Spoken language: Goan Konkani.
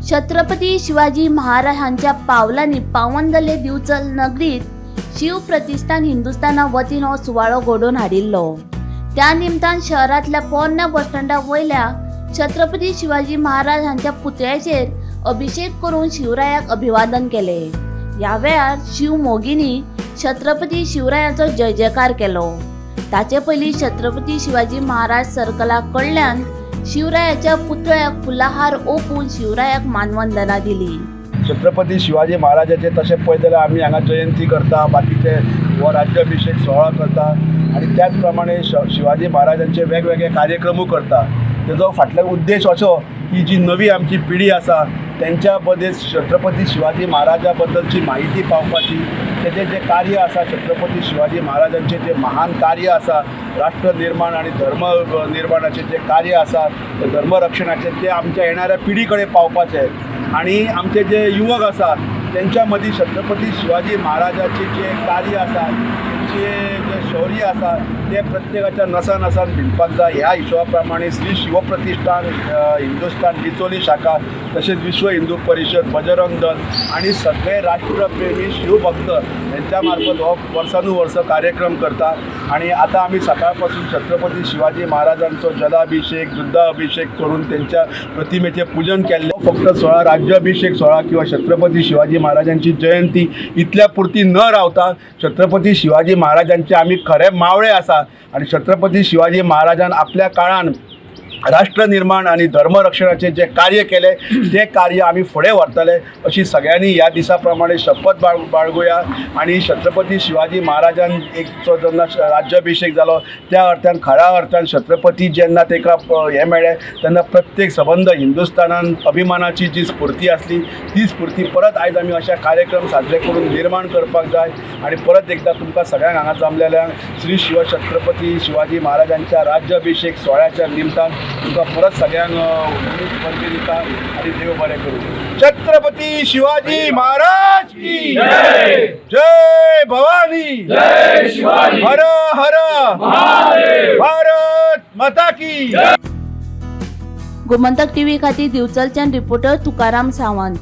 छत्रपती शिवाजी महाराज हांच्या पावलांनी पावन जाल्ले दिवचल नगरीत शिवप्रतिष्ठान हिंदुस्थाना वतीन हो सुवाळो घडोवन हाडिल्लो. त्या निमतान शहरांतल्या पोरण्या बस स्टँडा वयल्या छत्रपती शिवाजी महाराज हांच्या पुतळ्याचेर अभिषेक करून शिवरायाक अभिवादन केले. ह्या वेळार शिवमोगिनी छत्रपती शिवरायांचो जय जयकार केलो. ताचे पयलीं छत्रपती शिवाजी महाराज सर्कला कडल्यान शिवरायाच्या पुतळ्याक फुलाहार ओंपून शिवरायाक मानवंदना दिली. छत्रपती शिवाजी महाराजाचे तशें पळयत जाल्यार आमी हांगा जयंती करता, बाकीचे हो राज्याभिषेक सुवाळो करता आनी त्याच प्रमाणे शिवाजी महाराजांचे वेगवेगळे कार्यक्रमूय करता. तेजो फाटल्यान उद्देश असो की जी नवी आमची पिढी आसा तेंच्या बद्दल, छत्रपती शिवाजी महाराजा बद्दलची म्हायती पावपाची, तेजें जें कार्य आसा, छत्रपती शिवाजी महाराजांचें जें महान कार्य आसा, राष्ट्र निर्माण आनी धर्म निर्माणाचें जें कार्य आसा, धर्मरक्षणाचें, तें आमच्या येणाऱ्या पिढी कडेन पावपाचें आनी आमचे जे युवक आसा तेंच्या मदीं छत्रपती शिवाजी महाराजाचें जें कार्य आसा, तेंचें जें शौर्य आसा, तें प्रत्येकाच्या नसा नसान भिनपाक जाय. ह्या हिशोबा प्रमाणे श्री शिवप्रतिष्ठान हिंदुस्थान डिचोली शाखा, तशेंच विश्व हिंदू परिशद, बजरंग दल आनी सगळे राष्ट्रप्रेमी शिवभक्त हेंच्या मार्फत हो वर्सानुवर्स कार्यक्रम करता. आनी आतां आमी सकाळ पासून छत्रपती शिवाजी महाराजांचो जलाभिषेक, दुग्धाभिषेक करून तेंच्या प्रतिमेचें पुजन केल्लें. फक्त सोळा राज्याभिषेक सोळा किंवा छत्रपती शिवाजी महाराजांची जयंती इतल्या पुरती न रावता छत्रपती शिवाजी महाराजांचे आमी खरे मावळे आसा आनी छत्रपती शिवाजी महाराजान आपल्या काळान राष्ट्र निर्माण आनी धर्मरक्षणाचें जें कार्य केलें, तें कार्य आमी फुडें व्हरतले अशी सगळ्यांनी ह्या दिसा प्रमाणे शपथ बाळगुया. आनी छत्रपती शिवाजी महाराजान एक जो जेन्ना राज्याभिषेक जालो, त्या अर्थान, खऱ्या अर्थान छत्रपती जेन्ना ताका हें मेळ्ळें, तेन्ना प्रत्येक सबंद हिंदुस्थानान अभिमानाची जी स्फूर्ती आसली, ती स्फूर्ती परत आयज आमी अशा कार्यक्रम साजरे करून निर्माण करपाक जाय. आनी परत एकदां तुमकां सगळ्यांक हांगा जमलेल्यांक श्री शिवछत्रपती शिवाजी महाराजांच्या राज्याभिषेक सुवाळ्याच्या निमतान तुमकां परत सगळ्यांक परबीं दिता आनी देव बरें करूं. छत्रपती शिवाजी महाराज की जय! जय भवानी! जय शिवाजी! हर हर महादेव! भारत माता की! गोमंतक टीव्ही खातीर दिवचलच्यान रिपोर्टर तुकाराम सावंत.